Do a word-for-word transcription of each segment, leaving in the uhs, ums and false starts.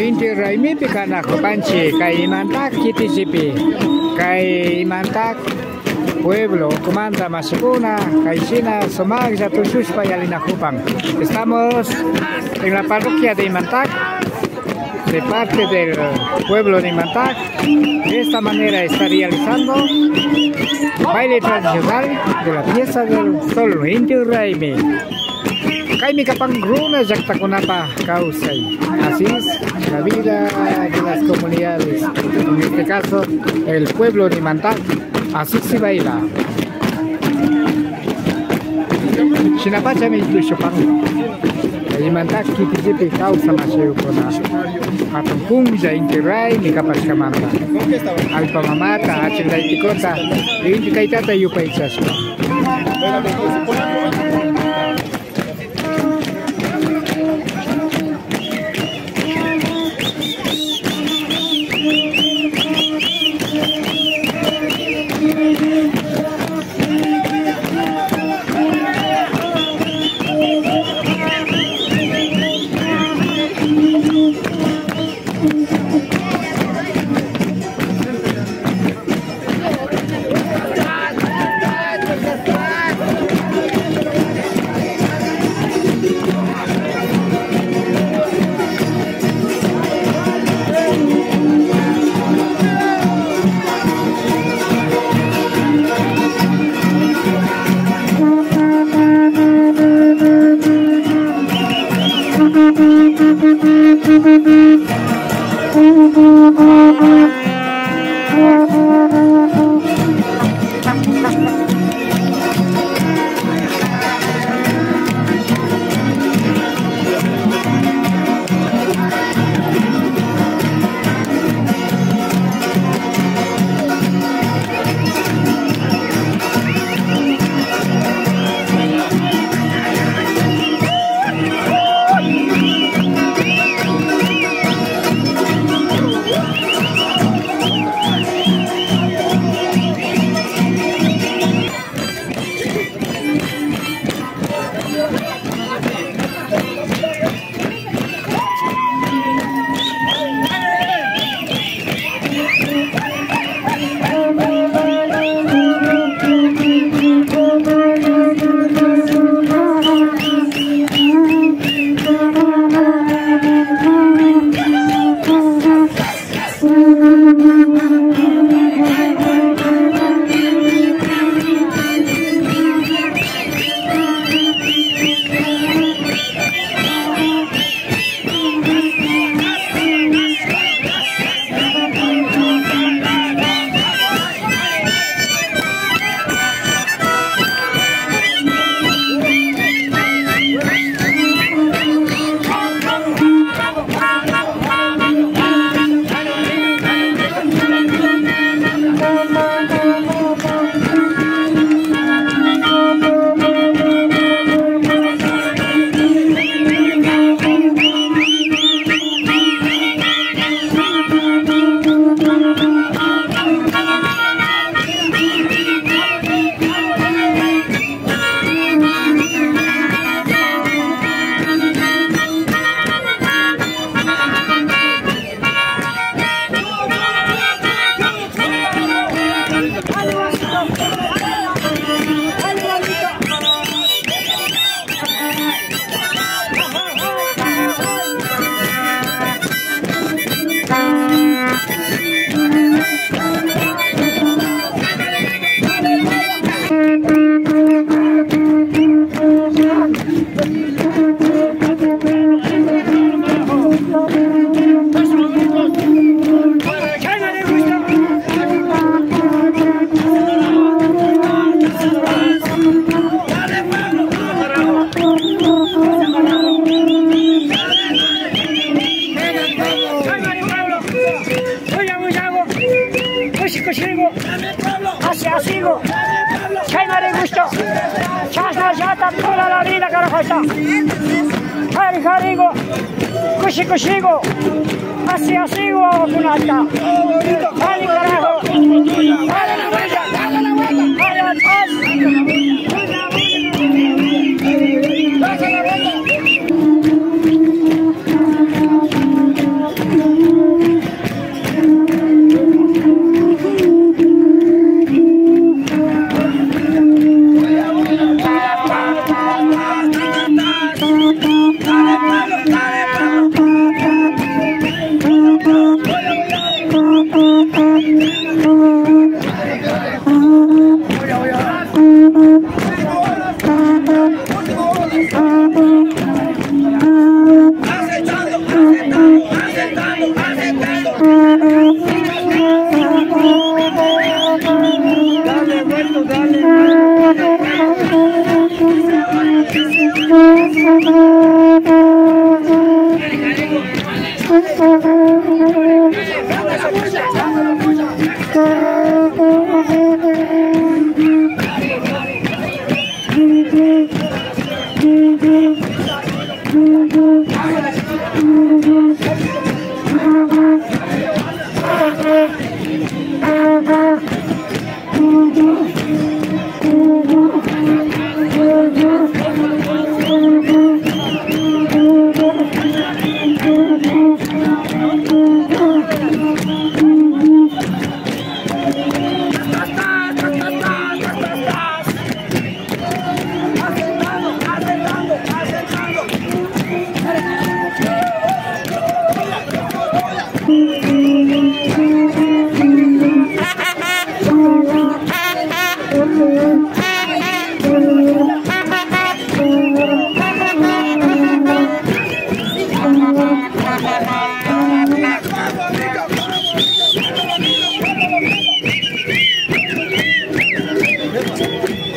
Inti Raymipi kanakupanchik kay Imantak kitillipi, kay Imantak pueblo ukumanta mashikuna, kayshina sumaklla tushushpa yalinakupan. Estamos en la parroquia de Imantak, de parte del pueblo de Imantak. De esta manera está realizando baile tradicional de la fiesta del sol, Inti Raymi. Kaymi kapan runa llaktakunapa kawsay. Así es la vida de las comunidades. En este caso, el pueblo de Imantak. Así se baila. Shinapachami tushupan. Imantak kitillipi kawsak mashikuna. Hatun punlla Inti Raymi kapashkamanta. Allpa mamata, achillaytikuta, inti taytata yupaychashpa. Kushi kushigu, asi asigu, chaymari gusto, chashnallata toda la vida, carajo, está. Jari jarigu, kushi kushigu, asi asigu, wawakunata. Jari, carajo. Jari, jari.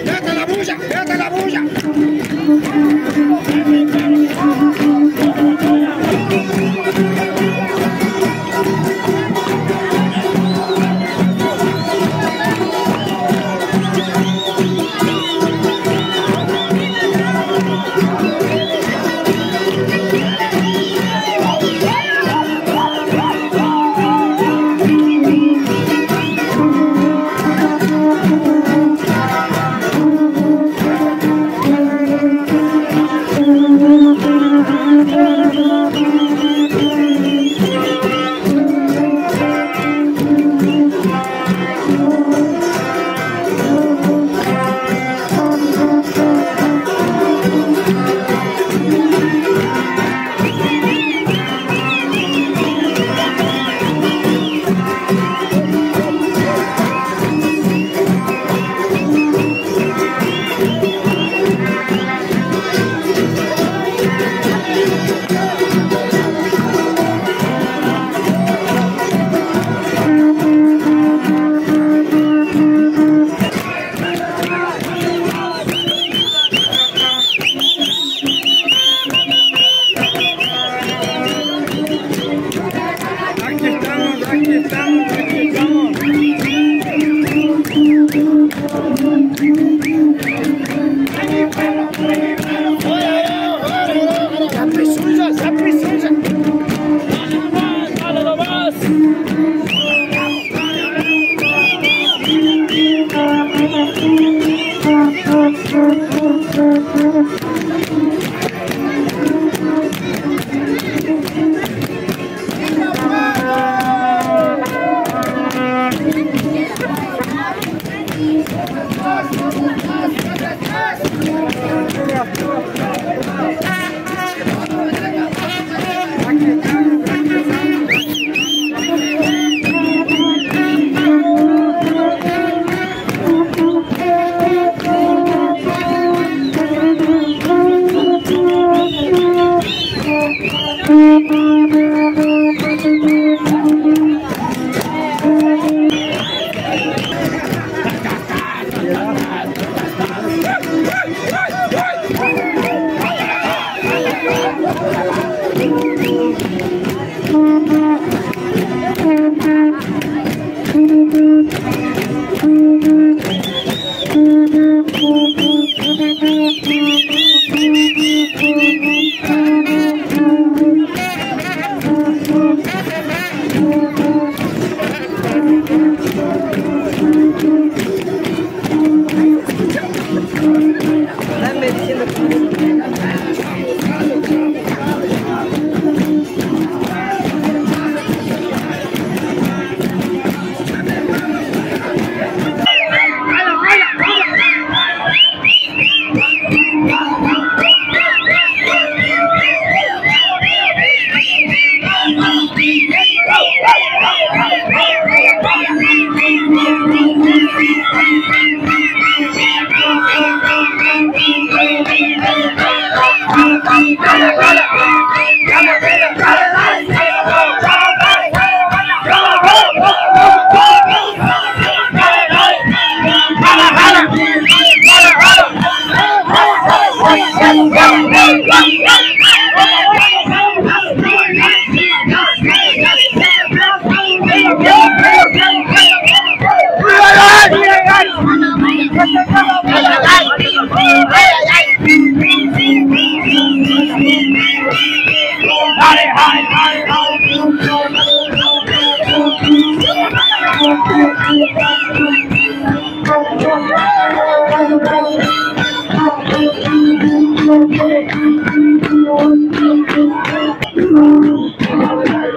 ¡Vete la bulla! ¡Vete la bulla! Aquí estamos, aquí estamos, aquí estamos. Dale nomás, dale nomás.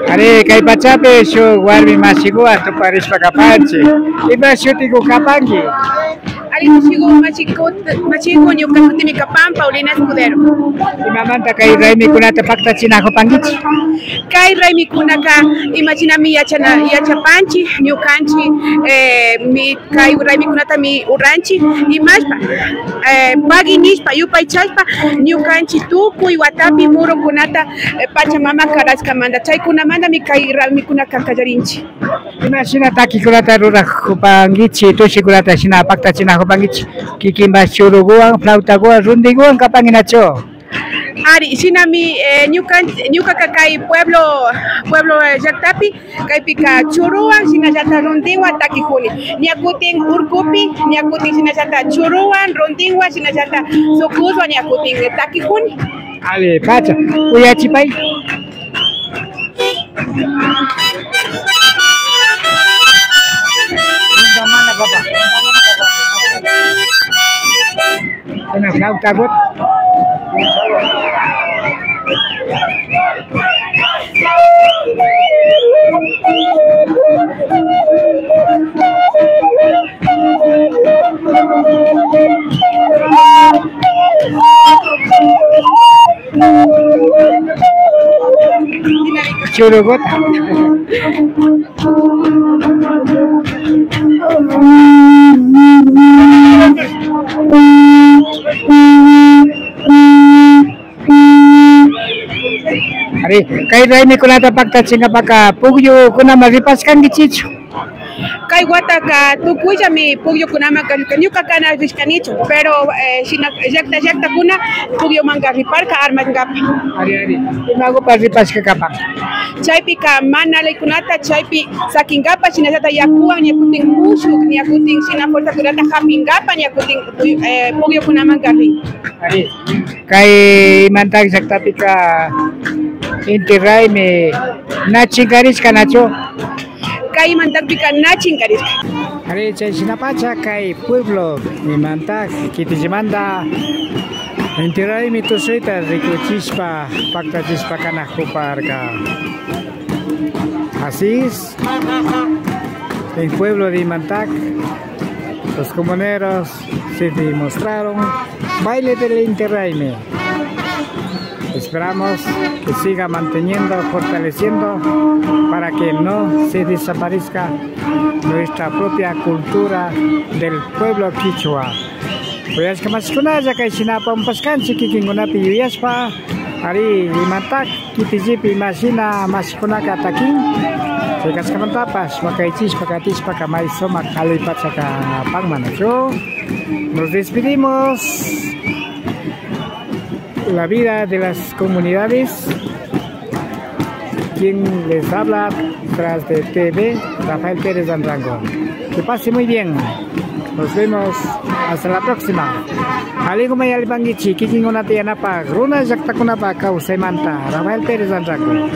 Ari, kay pachapi shuk warmi mashikuwan tuparishpa kapanchik. Ima shutiku kapanki? Ari, mashiku, mashiku, mashiku, ñuka shutimi kapan Paulina Escudero. Imamanta kay raymikunata paktachinakupankichik? Kay raymikunaka imashinami yachana, yachapanchik, ñukanchik, eh, mi, kay raymikunatami uranchik, imashpa, eh, pagui nishpa, yupaychashpa, ñukanchik tukuy watapi murukunata, eh, Pachamama karashkamanta, chaykunamantami kay raymikunaka kallarinchik. Imashina takikunata rurakupankichik, tushikunata shina paktachinakupankichik, kikinpash churukuwan, flautakuwan, rundikuwan kapanki nachu? Ari, shinami, eh, ñuka, ñukaka kay pueblo, pueblo, eh, llaktapi, kaypika churuwan, shinallata rundinwan takikuni. Ña kutin urkupi, ña kutin shinallata churuwan, rundinwan, shinallata sukuswan, ña kutin, eh, takikuni. Ari, pacha, uyachipay. Una flauta, gut. Churukuta. Ari, kay raymikunata paktachinkapaka pukyukunaman ripashkankichichu? Kay wataka tukuyllami pukyukunaman kan, ñuka kana rishkanichu, pero, eh, shina llakta llaktakuna pukyumanka riparka armankapa. Ari, ari. Imakupa ripashka kapan? Chaypika mana allikunata chaypi sakinkapa, shinallata yakuwan ña kutin mushuk, ña kutin shina fuerzakunata hapinkapa, ña kutin, eh, pukyukunamanka rin. Ari. Kay Imantak llaktapika Inti Raymi na chinkarishka nachu? Kay Imantakpika na chinkarishka. Ari, chayshinapacha kay pueblo Imantak kitillimanta Inti Raymi tushuyta rikuchishpa, paktachishpa kanakuparka. Así es. En pueblo de Imantak, los comuneros se demostraron baile del Inti Raymi. Esperamos que siga manteniendo, fortaleciendo para que no se desaparezca nuestra propia cultura del pueblo quichua. Uyashka mashikunalla, kay shina apamupashkanchik kikinkunapi yuyashpa, ari, Imantak kitillipi imashina mashikunaka takin, chay kashkamantapash wakaychishpa katishpaka may sumak alli pachaka apanman, nachu? Nos despedimos. La vida de las comunidades. Quien les habla tras de T V, Rafael Pérez Anrango. Que pase muy bien. Nos vemos hasta la próxima. Aliguman yallipankichik, kikinkunata yanapak, runa llaktakunapak kawsaymanta, Rafael Pérez Anrango.